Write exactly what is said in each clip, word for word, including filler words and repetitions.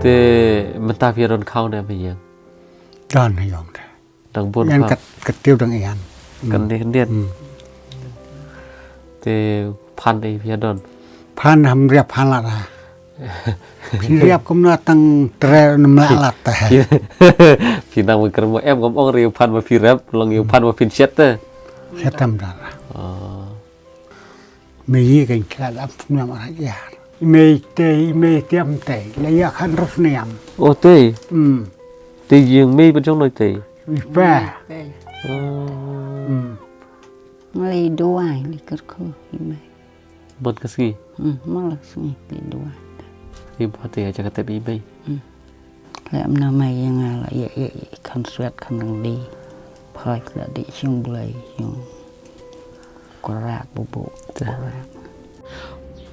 Te mynta phi don khaw ne phi ïeng? Don ha ïong te. Dang bun. Ïan khaw. Kat, kat tiew dang ïan. Kan dih kan diet. Hmm. Te phan ei phi don? Phan ham riap phan lat ha. Phi riap kumno tang tre nam la lat te. Phi nang mengker mo em ngam ong riap phan ma phi rep, long ïa phan ma phin shet te. Shet tam da. Oh. Mei yi kan kla lam pun lam ara ya. Mei te, mei tiam te. La ya kan rus niam. Oh te. Hmm. Te ïeng mei ba jong noi te. Wi pa. Te. Oh. Hmm. Mei duai li kerku mei. Ban ka sngi. Hmm, mal sngi li duai. Ri ba te aja ka te mei. Hmm. Lem na mei ïeng la ïa ïa ïa kan suat kan rang di. Phai la di siung blai siung. Kurat bubu. Kurat.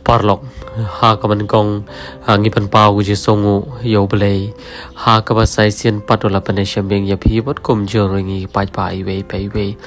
Parlok, ha ka man kong, ha ngi pan pau ku ji songu yow blai. Ha ka ba sai sien pat wala pan shem beng ya phi bot kum jor ngi paj pa iwei pa iwei.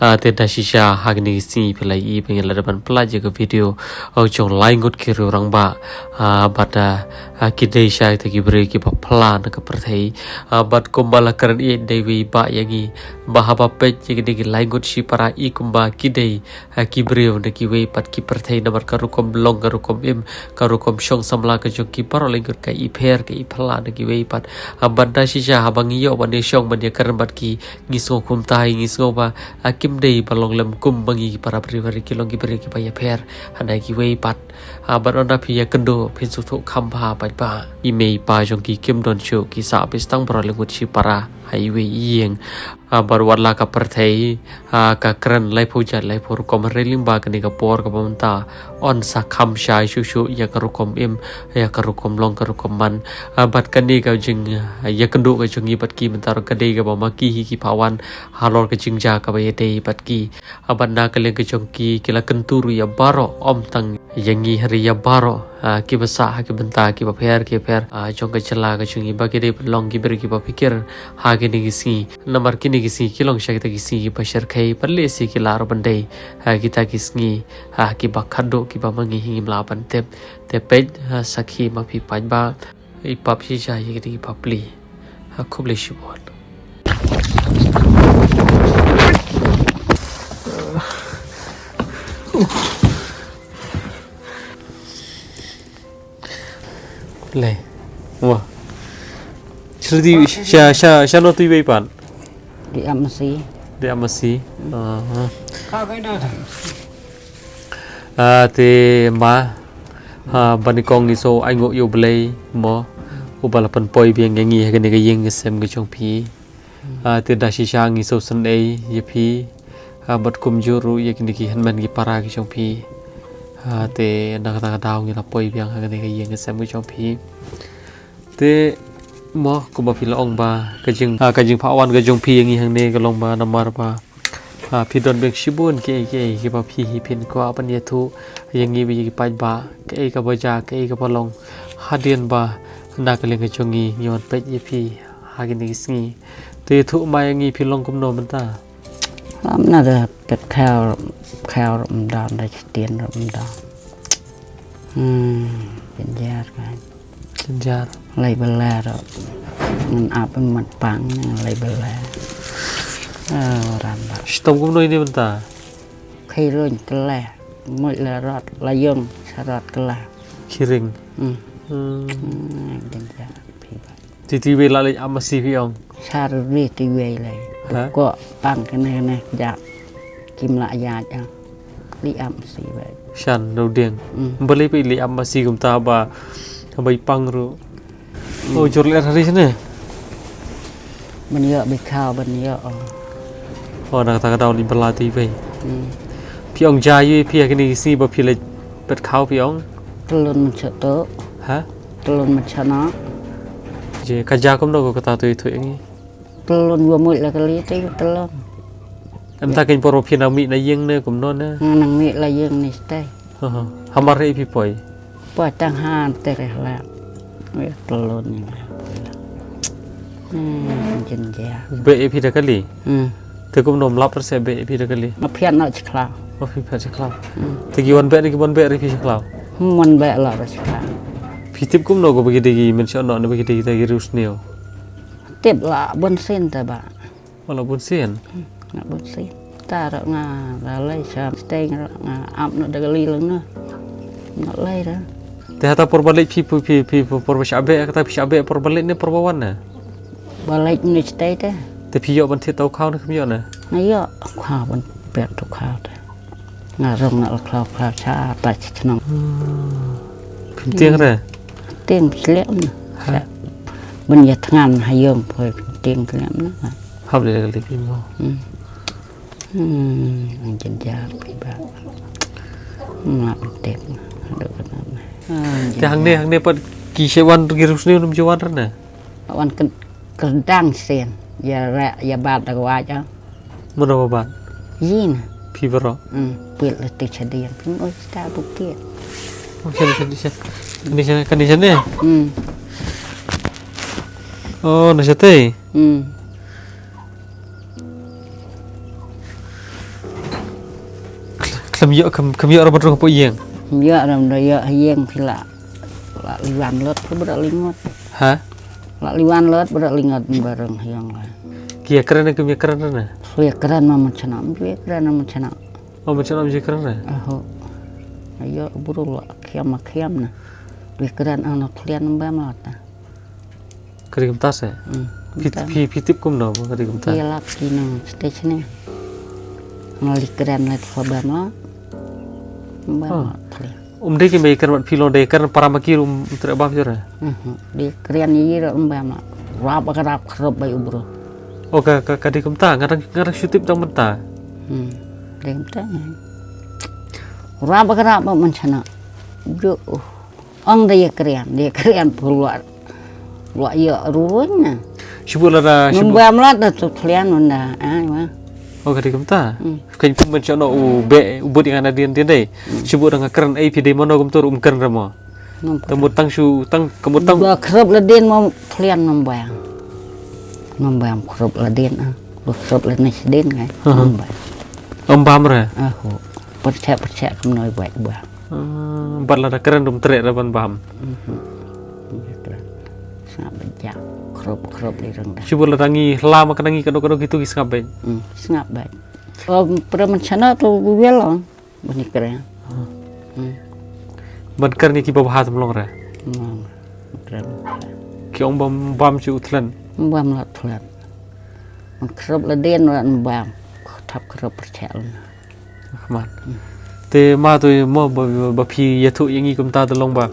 Ah, te da shisha ha ngi ni si phi lai i beng la da ban pla je ka video. Au jong lai ngut ki riu rang ba. Ah, bad, ah, ah, ki dei sha te ki briew ki ba pla na ka pyrthei. Ah, bad kum ba la kren i dei wi ba ya ngi. Ba ha ba pej ya ki dei ki lai ngut shi para i kum ba ki dei. Ha ki briew na ki wei pat ki pyrthei namar ka rukom long ka rukom im ka rukom shong samla ka jong ki paro leng ka i pher ka i phylla na ki wei pat. Ha ban da shisha ha ba ngi ïoh ban ïa shong ban ïa kren bad ki ngi sngew kumta hi ngi sngew ba ha kim dei ba long lem kum ba ngi para briew ki long ki briew ki ba ïa pher ha na ki wei pat. Ha ban on da phi ïa kynduh phin sngewthuh kham bha pat ba i mei pa jong ki kim don shuh ki sa pistang paro leng shi para ha i wei i ïeng. Ah, bad wat la ka pyrthei, ah, ka kren laiphew jait laiphew rukom hynrei lyngba kane ka por kaba mynta yn sa kham shai shuh shuh ïa ka rukom im, ïa ka rukom long ka rukom man. Ah, bad kane ka jing, ah, ïakynduh ka jong ngi bad ki mynta ruh ka dei kaba ma ki hi ki pawan halor ka jingjia kaba ïadei bad ki. Ah, bad na ka liang ka jong ki ki la kyntu ruh ïa baroh ym tang ïa ngi hynrei ïa baroh, ah, ki ba sah ha ki bynta ki ba pher ki pher, ah, jong ka jylla ka jong ngi ba ki dei ban long ki briew ki ba phikir ha kine ki sngi. Namar kine ki sngi ki long sha kita ki sngi ki ba syrkhei, bad lehse ki lah ruh ban dei ha kita ki sngi, ha ki ba khadduh ki ba ma ngi hi ngim lah ban tip. Te peit, ha, sakhi ma phi paidbah. I pap shi jai ïa ki dei ki pap li. Ha, khublei shibun. Lei. Wah. Sha, sha, sha, sha no tu iwei pan? Di ap masi. Di ap masi. Aha. Ah, te ma. Ha, ba ni kong ngi so ai nguh ïa U Blei mo. U ba la pynpoi biang ïa ngi ha kane ka ïing ka sem ka jong phi. Ha, te da shisha ngi so sngewsih ïa phi. Ha, bad kumjuh ruh ïa kine ki hynmen ki para ki jong phi. Ha, te na kata ka daw ngi la poi biang ha kane ka ïing ka sem ka jong phi. Te mo kumba phi la ong ba ka jing, ha, ka jingpawan ka jong phi ïa ngi hangne ka long ba namar ba, ha, phi don biang shibun kiei kiei kiba phi hi phin kwah ban ïathuh ïa ngi ba ïa ki paidbah kaei kaba jia kaei kaba long hadien ba na ka liang ka jong ngi ngi wan peit ïa phi ha kine ki sngi. Te ïathuh ma ïa ngi phi long kumno mynta? Lam na da pet khaw, khaw ruh ym don, da shtien ruh ym don. Hmm, jynjar kan. Jynjar. Lei bela ruh. Ngan ap mat pang, lei bela. Ah, ran ba. Shitom kumno ine mynta? Khiring kela. Mut la rot, la ïong, sa rot kela. Khiring. Hmm. Hmm. Hmm, jynjar. Phi ba. Ti ti wei la leit ap masi phi ong. Sar ri ti wei lei. Ha? Ko pang kane kane jak. Kim la ya ja. Leit ap masi wei. Shan no ding. Hmm. Balei phi leit ap masi kumta ba, ba i pang ru. Hmm. Oh, jor leit hari sini. Ban ïoh bi khaw ban ïoh. Oh, na kata ka daw leit bala ti wei. Hmm. Phi ong ja ïa phi ha kine ki sngi ba phi leit peit khaw phi ong. Tlun man sha to. Ha? Tlun man sha na. Je, ka ja kumno ko kata tu itu ïa ngi. Tlun wa mut la kali te tlun. Em ta ken por phi nang mih na ïing ne kumno ne. Nang mih la ïing ni ste. Ha, ha. Hamar hi phi poi. Poi tang han te re la. Tlun ni la. Hmm, jynjar. Be phi da kali. Hmm. Te kumno ym lap re se be phi da kali. Ma phiat na chi khlaw. Ma phi phiat chi khlaw. Hmm. Te ki wan be ne ki wan be re phi chi khlaw. Hmm, wan be la re chi khlaw. Phi tip kumno ko ba ki dei ki mynsiem noh ne ba ki dei kita ki riewsniew? Tip la bun sien te ba. Wala bun sien. Hmm, la bun sien. Ta ra nga la lei sha steng ra nga ap noh da ka lei lang na. Nga lei ra. Te hata por ba leit phi phi phi phi por ba shah beh kata phi shah beh por ba leit ne por ba wan ne? Ba leit ne stei te. Te phi ïoh ban thied tau khaw ne kam ïoh ne? Nga ïoh khaw ban beh tu khaw te. Nga rong na la khlaw khlaw cha ta chi chnong. Hmm. Phim tieng re? Tieng slem na. Ha? Ban ya thngan ha yom poi phim tieng slem na. Hap le le phim mo. Hmm. Hmm, ang jen ja pi ba. Ma tep. Aduh, kenapa? Te hangne hangne pat ki shewan ki riewsniew nam jewan re na. Wan ken kerdang sen. Ya ra ya bat da wa ja. Mano ba bat? Yin. Phi bro. Hmm, pil le te chadian. Pin oi sta bukit. Oh, sini sini sini. Kani sini kani sini. Hmm. Oh, na sate. Hmm. Khlem ïoh khlem ïoh ra ba rung hapoh ïing. Ïoh ra ba ïoh ha ïing phi la. La liwan lot phi ba da lingot. Ha? La liwan lot ba da lingot ba rung ha ïong la. Ki ïa kren ne kim ïa kren ne? Ki ïa kren ma man chana, ki ïa kren ma man chana. Oh, man chana ki ïa kren ne? Aho. Ayo buru la khiam ma khiam na. Ki ïa kren ang na thlian ba ma ta. Ka dei kumta se? Hmm. Phi phi phi tip kumno ba ka dei kumta? Ïa lap ki nang stage ne. Nga li kren le thwa ba ma. Ba ma thli. Um dei ki mei kren mat phi long dei kren para ma ki rum tre bam jore. Mhm. Dei kren yi rum ba ma. Rap ka rap khrop bai ubro. Oh ka ka ka dei kumta ngarang ngarang shu tip tang mynta. Hmm. Dei kumta. Rap ka rap ba man chana. Jo. Ong da ïa krian, da ïa krian pulwar. Lok ïa ruin na. Shibut lada shibut. Num bam lada tu thlian nunda. Ah, ma. Oh, ka dei kumta. Hmm. Kan kum ban chano u be u but ïa nga na dien dien dei. Hmm. Shibut da nga kren ei phi dei mano kumta um kren ra mo. Num kren. Tang mut tang shu tang ka mut tang. Ba khrop la dien mo thlian num bam. Num bam khrop la dien ah. Ba khrop la nes dien ngai. Aha. Num bam. Num bam ra. Aho. Percek percek kum noi buat buat. Hmm, bad lada kren dum treh ra ban bam. Mhm. Ïa kren. Sngap bad jak. Khrop khrop li rang dah. Shibun lada ngi hla ma kane ngi kano kano kitu ki sngap bad. Hmm, sngap bad. Oh, pra man chana tu wel long. Bani kren. Hmm. Hmm. Ban kren ngi ki babha tam long ra. Hmm. Kren. Ki ong bam bam chu u thlen. Bam la thlen. Man khrop la den wan bam. Thap khrop percek. Khmat. Te ma tu mo ba, ba phi ïathuh ïa ngi kumta te long ba.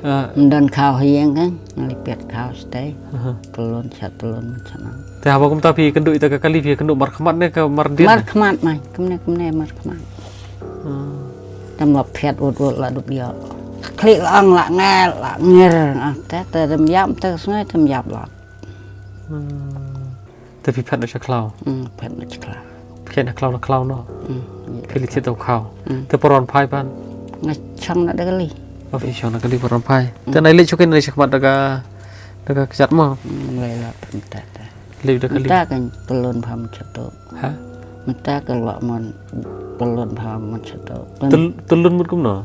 Ah. Ym don khaw ha ïing ka, nga leit peit khaw stei. Aha. Tlun sha tlun sha nang. Te haba kumta phi kynduh ita ka kali phi kynduh markhmat ne ka mardien? Markhmat mai, kumne kumne markhmat. Hmm. Tam la phet ut ut la dup ïoh. Khlieh la ang la ngel la ngir. Ah, te te dem ïap te sngai tem ïap la. Hmm. Te phi phet na cha khlaw. Hmm, phet na cha khlaw. Phi na khlaw na khlaw no. Hmm, ïa. Phi li khlaw. Thied tau khaw. Hmm. Te paron phai pan. Nga chang na da kali. Oh, phi chang na kali paron phai. Hmm. Te nai leit chukin nai chakmat da ka da ka kjat mo. Hmm, lai la pynta ta. Leit da kali. Mynta kan pelon pham chato. Ha? Mynta kan lok mon pelon pham mon chato. Tel- telun mut kumno?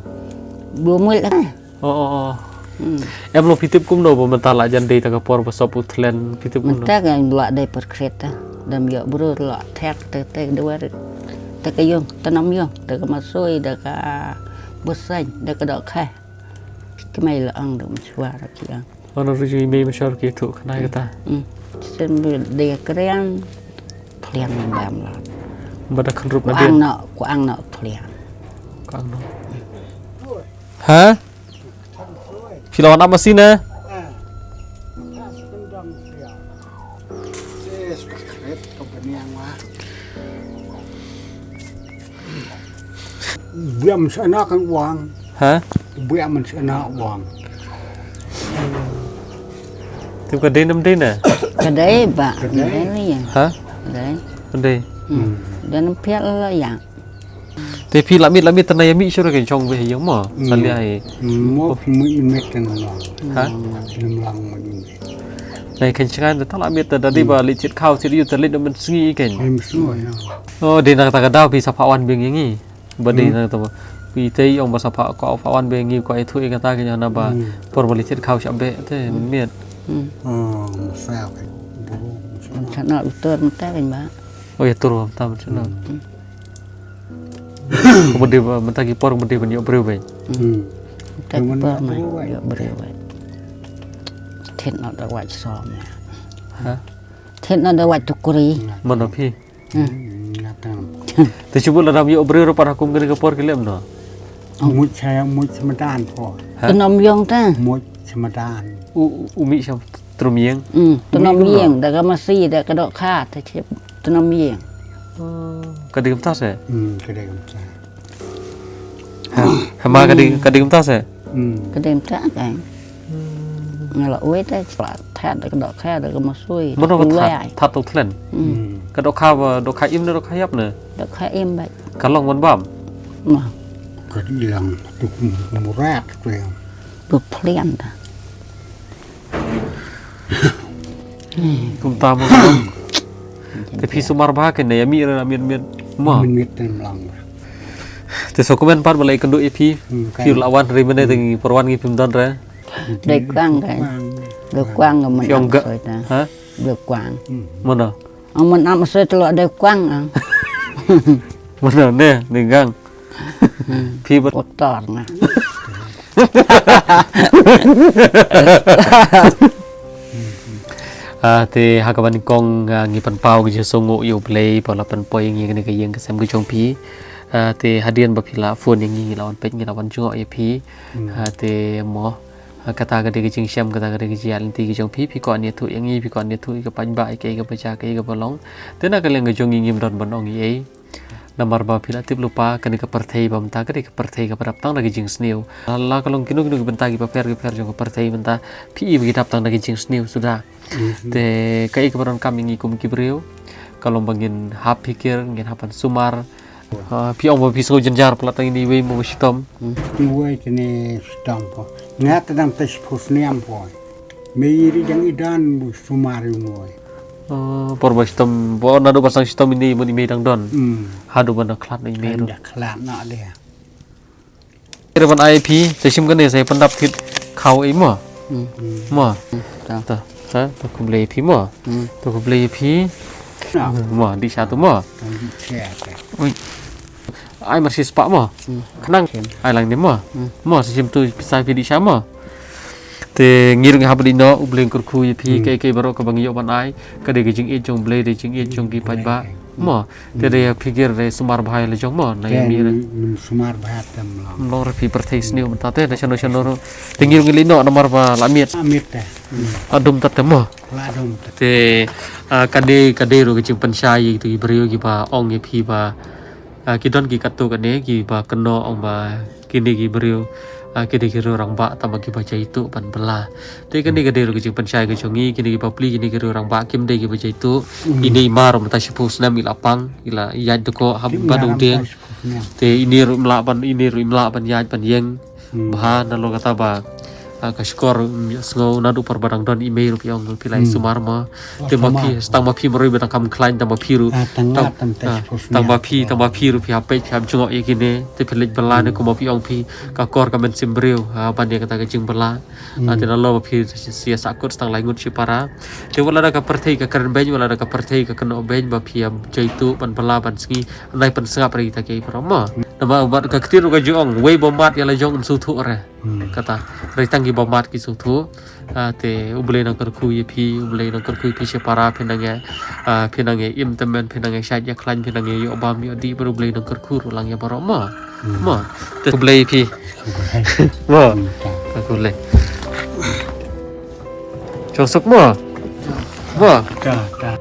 Bu mul ha. Oh, oh, oh. Hmm. Em lo phi tip kumno ba mynta la jan dei ta ka por ba sop u thlen phi tip kumno? Mynta ka la dei per kret ta. Dam ïoh bru la thek te te dewar. Te ka ïong, te nam ïong, te ka masoi, te ka buseng, te ka dok khai. Kmai la ang dam shwa ra ki ang. Ono ru ju i mei mashar ki tu khnai kata. Hmm. Sen bi dei kriang. Thliang bam la. Ba da khan rup na dien. Ku ang na, ku ang na thliang. Ku ang na. Ha? Phi la wan ap masi na? Biam sana kan wang. Ha? Biam sana wang. Tip ka dei nam dei na? Ka dei ba. Ka dei. Ka dei ya. Ha? Ka dei. Ka dei. Hmm. Dan piat la ya. Te phi la miet la miet tana ïa miet shuh ra kan chong beh ïa mo. Hmm. Sa liai. Hmm, mo phi miet miet tana la. Ha? Hmm. Phi lam lang mo ni. Nai kan chang da ta la miet ta da dei ba li chit khaw chit yu ta li da man sngi kan. Ai msu ya. Oh, dei na ta ka daw phi sa pha wan biang ïa ngi. Ba dei na ta ba. Phi te ong ba sa pha ko pha wan be ngi ko ithu i kata ki na ba Hmm. por bali chet khaw sha be te Hmm. miet. Hmm. Oh, sa ka buru. Kan thana utor mata kan ba. Oh ya tur mata mata na. Hmm. Ko mede ba mata ki por mede ban yo breu be. Hmm. Mata ki por ma yo breu be. Thet na da wach som na. Ha? Thet na da wach tukuri. Mano phi? Hmm. Te shu bula ram yo breu ro para kum kene ka por ki lem no. Much saya much semedan ko. Ha? Tenom yong ta. Much semedan. U u mi sham trum yeng. Hmm. Tenom yeng da ka masi da ka dok kha te chip tenom yeng. Ka ding ta se. Hmm, ka ding ta. Ha, ha ma ka ding ka ding ta se. Hmm. Ka ding ta ka. Ngala ue ta chla ta da ka dok kha da ka masi. Mano ka ta ta to tlen. Hmm. Ka dok kha ba dok kha im ne dok kha yap ne. Dok kha im ba. Ka long man bam. Ma. Ka di lang tu murat tu yang. Bu plian ta. Kum ta mo. Te phi sumar ba ke ne ami ra mit mit. Ma. Mit mit tem lang. Te so kumen par balai kendu e phi. Hmm, phi kan. La wan ri mene te ngi perwan ngi pim don re. Dei kwang kan. Dei kwang ga men. Phi ong ga. Ha? Dei kwang. Mana? Ang men am soi telo dei kwang ang. Mana ne ne gang. Phi bat kotor na. Ah, te ha ka ban kong ah, ngi pan pau ki jingsngew ïa u Blei pa la pan poi ngi kane ka ïing ka sem ka jong phi. Ah, te hadien ba phi la phone ïa ngi ngi la wan peit ngi la wan jngoh ïa phi. Ah, te mo ah, kata ka dei ka jingshem kata ka dei ka jia lynti ka jong phi phi ko an ïathuh ïa ngi phi ko an ïathuh ïa ka paidbah ïa ka ïa ka baja ka ïa ka balong. Te na ka liang ka jong ngi ngim don ban ong ïa ei. Namar ba phi la tip lypa kane ka pyrthei ba mynta ka dei ka pyrthei kaba dap tang da ka jingsniew. La ka long kino kino ki bynta kiba pher ki pher jong ka pyrthei mynta phi i ba ki dap tang da ka jingsniew suda. Te kaei kaba donkam ïa ngi kum ki briew ka long ba ngin hap phikir ngin hap ban sumar. Ah, phi ong ba phi sngew jynjar palat tang ine iwei mo ba shitom. Iwei kane shitom po. Nga ta dang te shiphew snem po. Me iri jang i don bu sumar i ngoi. Ah, por ba shitom bo naduh ba sdang shitom ine i mon i mei dang don. Hmm. Haduh ba na khlad na i mei ruh. Khlad na de. Ira ban ai phi te shim kane sa pyndap thit khaw i mo. Hmm. Mo. Hmm. Ta. Ta. Ta khublei phi mo. Hmm. Ta khublei phi. Mo di sha tu mo. Ui. Ai mar shi spah mo. Hmm. Khnang. Ai lang ni mo. Hmm. Mo sa shim tu pisa phi di sha mo. Te ngi ruh ngi hap di no u Blei kyrkhu ïa phi. Hmm. Kaei kaei baroh kaba ngi ïoh ban ai ka dei ka jingïeit jong u Blei dei jingïeit jong ki paidbah. Mo. Te dei ïa phi gir dei sumar bha ïa la jong mo na ïa mi re. Sumar bha tem long. Long re phi pyrthei sniew mynta te na shano shano ruh. Te ngi ruh ngi leit noh namar ba la miet. La miet te. Adum tat te mo. La adum tat. Te ah, ka dei ka dei ruh ka jingpynshai ïa kitu ki briew kiba ong ïa phi ba ah, ki don ki katto katne kiba kynnoh ong ba kine ki briew ah, ki dei ki riew rangbah tang ba kiba jaituh ban bylla. Te kane ka dei ruh ka jingpynshai ka jong ngi kine ki bapli kine ki riew rangbah kim dei kiba jaituh. Ine i mar mynta shiphew snem i la pang i la ïaid dkoh hap bad u dieng. Te ine ruh im lah ban ine ruh im lah ban ïaid ban ïeng. Bha nalor kata ba ah, ka shkor um ïohsngew naduh por ba dang don i mei ruh phi ong phi la i sumar ma. Te ma phi tang ma phi marwei ba dang kham khlaiñ tang ma phi ruh. Ah, tang tang ma phi tang ma phi ruh phi hap peit phi hap jngoh ïa kine te phi leit bylla ne kum ma phi ong phi ka kor ka mynsiem briew ah, ban ïa kata ka jingbylla. Ah, te nalor ba phi sia sakut tang lai ngut shipara. Te wat la da ka pyrthei ka kren beiñ wat la da ka pyrthei ka kynnoh beiñ ba phi hap jaituh ban bylla ban sngi. Nai pynsngap re kita ki para ma. Namar bad ka kti ruh ka jong wei ba mat ïa la jong um sngewthuh re. Kata re tang ki ba mat ki sngewthuh. Ah, te u Blei nang kyrkhu ïa phi u Blei nang kyrkhu ïa phi shipara phi nang ïa ah, phi nang ïa im tymmen phi nang ïa shait ïa khlaiñ phi nang ïa ïoh bam ïoh dih bad u Blei nang kyrkhu ruh lang ïa baroh ma. Ma te u Blei phi. Ma. Ka u Blei. Jong suk ma. Ma. Ka ka.